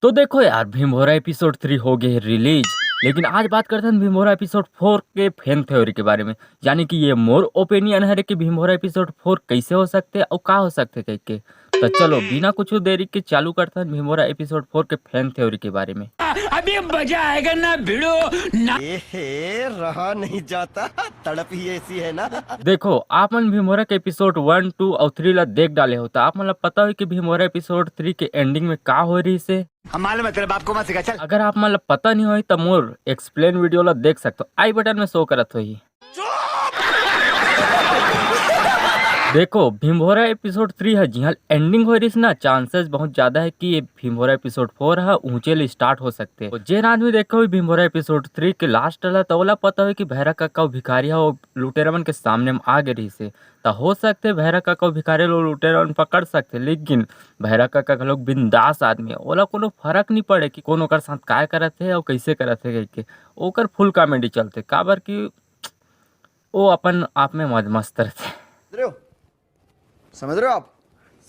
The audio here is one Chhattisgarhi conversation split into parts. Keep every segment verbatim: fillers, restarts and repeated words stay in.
तो देखो यार, भीमभोरा एपिसोड थ्री हो गए रिलीज, लेकिन आज बात करते हैं भीमभोरा एपिसोड फोर के फैन थ्योरी के बारे में। यानी कि ये मोर ओपिनियन है कि भीमभोरा एपिसोड फोर कैसे हो सकते हैं और का हो सकते हैं कह के। तो चलो, बिना कुछ देरी के चालू करते हैं भीमभोरा एपिसोड फोर के फैन थ्योरी के बारे में। अभी मजा आएगा ना भिड़ो ना। एहे, रहा नहीं जाता, तड़प ही ऐसी है ना। देखो, आप मन भीमभोरा के एपिसोड वन, टू और थ्री ला देख डाले हो, तो आप मन ला पता हो कि भीमभोरा एपिसोड थ्री के एंडिंग में का हो रही से। हम मालूम है, तेरे बाप को मत सिखा, चल। अगर आप मन ला पता नहीं होई, तो मोर एक्सप्लेन वीडियो ला देख सकते हो, आई बटन में शो करत होही। देखो, भीमभोरा एपिसोड थ्री है, जिहां एंडिंग हो रही ना, चांसेस बहुत ज्यादा है कि ये भीमभोरा एपिसोड फोर है, ऊंचे ले स्टार्ट हो सकते हैं। जेन आदमी देखे हुए भीमभोरा एपिसोड थ्री के लास्ट ला, तो ओला पता हो कि भैरा काका अउ भिखारी ह, वो लुटेरा मन के सामने में आ गए रही से। तो हो सकते भैरा काका अउ भिखारी लोग लुटेरा मन पकड़ सकते, लेकिन भैरा काका घलोक बिंदास आदमी है, ओला कोनो फर्क नहीं पड़े कि कौन ओकर साथ काय करत है और कैसे करत है कह के। ओकर फुल कॉमेडी चलते, काबर कि वो अपन आप में मद मस्त रहते। समझ रहे हो? समझ रहे हो आप?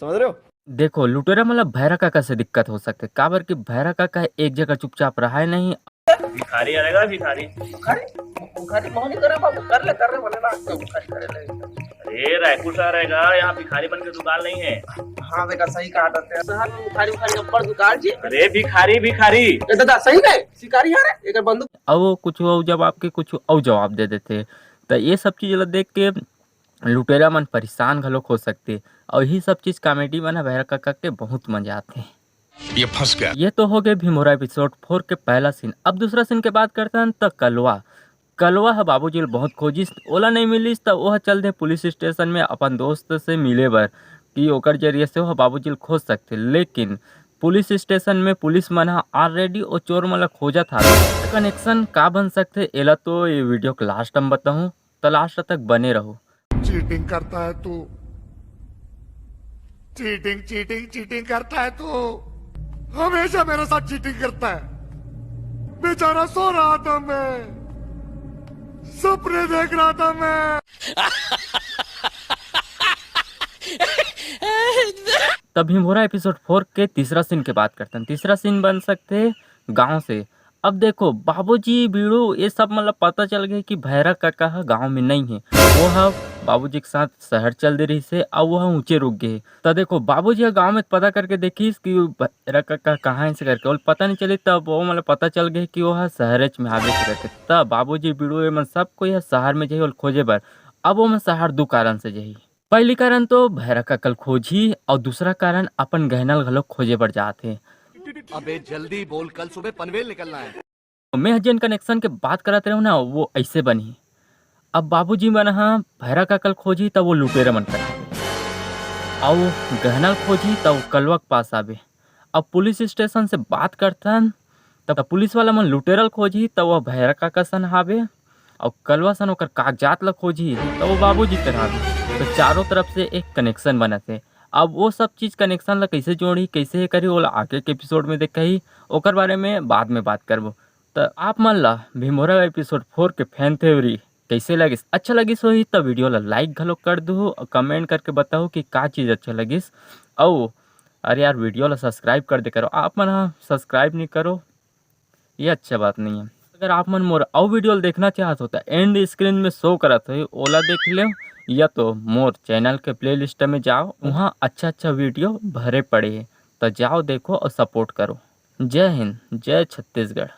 समझ रहे हो? देखो, लुटेरा मतलब भैरा काका से दिक्कत हो सकते, काबर कि भैरा काका एक जगह चुपचाप रहा है नहीं। भिखारी आ रहेगा, भिखारी। भिखारी? भिखारी मोहनी करे बाबू, कर ले, कर ले, बोले ना, आज तो भिखारी करे ले। अरे, रायपुर से आ रहेगा, यहाँ भिखारी बन के दुकान नहीं है। हाँ बेटा, सही कहा था तेरा। शहर में भिखारी, भिखारी ऊपर दुकान जी। अरे, भिखारी, भिखारी। ए दादा, सही में शिकारी आ रहे, एक बंदूक। अब वो कुछ और जवाब के कुछ और जवाब दे देते, तो ये सब चीज ला देख के लुटेरा मन परेशान घलोक हो सकते। और यही सब चीज कॉमेडी मन ह भैरा काका के बहुत मजा आते। ये फंस गया। ये तो हो गए भीमभोरा एपिसोड फोर के पहला सीन। अब दूसरा सीन के बात करते हैं तो कलवा। कलवा ह बाबूजी ल बहुत खोजिस, ओला नहीं मिलिस, त ओह चल दे पुलिस स्टेशन में अपन दोस्त से मिले बर, कि ओकर जरिए से ओह बाबूजी ल खोज सकथे। लेकिन पुलिस स्टेशन में पुलिस मन ह ऑलरेडी ओ चोर मन ल खोजत हावे। कनेक्शन का बन सकथे, एला तो ये वीडियो के लास्ट में बताहूँ, तो लास्ट तक बने रहो। चीटिंग करता है तू, चीटिंग, चीटिंग, चीटिंग करता है तू, हमेशा मेरे साथ चीटिंग करता है। बेचारा सो रहा था, मैं सपने देख रहा था मैं। तब भीमभोरा एपिसोड फोर के तीसरा सीन के बात करते हैं। तीसरा सीन बन सकते गांव से। अब देखो, बाबूजी बीड़ू ये सब मतलब पता चल गए कि भैरा काका ह गांव में नहीं है, वो ह बाबूजी के साथ शहर चल दे रही से, अब वो ह ऊंचे रुक गए। त देखो, बाबूजी ह गांव में पता करके देखिस कि भैरा काका कहाँ है से करके, ओला पता नहीं चली। तब वो मतलब पता चल गए कि वो ह शहर में हावे से करके। तब बाबूजी बीड़ू ये मन सब कोई ह शहर में जाही ओला खोजे बर। अब वो मन शहर दू कारण से जाही। पहली कारण तो भैरा काका ल खोजही और दूसरा कारण अपन गहना ल घलो खोजे बर जात हे। अबे जल्दी बोल, कल सुबह पनवेल निकलना है। मैं जेन कनेक्शन के बात करत रहूं ना, वो ऐसे बनही। अब बाबूजी मन ह भैरा काका ल खोजही, तब वो लुटेरा मन करा आवे। अउ गहना ल खोजही, तब वो कलवा के पास आवे। अब पुलिस स्टेशन से बात करथन, तब पुलिस वाला मन लुटेरा ल खोजही, तब वो भैरा काका सन हावे। अउ कलवा सन ओकर कागजात ल खोजही, तब वो बाबूजी कर हावे। तो चारों तरफ से एक कनेक्शन बनत हे। अब वो सब चीज कनेक्शन ल कैसे जोड़ही, कैसे हे करही, ओला आगे के एपिसोड में देखही, ओकर बारे में बाद में बात करबो। त आप मन ला भीमभोरा एपिसोड फोर के फैन थ्योरी कैसे लगिस? अच्छा लगिस होही त वीडियो ला लाइक घलो कर दू और कमेंट करके बताओ कि का चीज अच्छा लगिस। अउ अरे यार, वीडियो ला सब्सक्राइब कर दे करो, आप मन ह सब्सक्राइब नहीं करो, ये अच्छा बात नहीं है। अगर आप मन मोर अउ वीडियो ला देखना चाहत हो त एंड स्क्रीन में शो करत होही, ओला देख लेव, या तो मोर चैनल के प्लेलिस्ट में जाओ, वहाँ अच्छा अच्छा वीडियो भरे पड़े हे, तो जाओ देखो और सपोर्ट करो। जय हिंद, जय छत्तीसगढ़।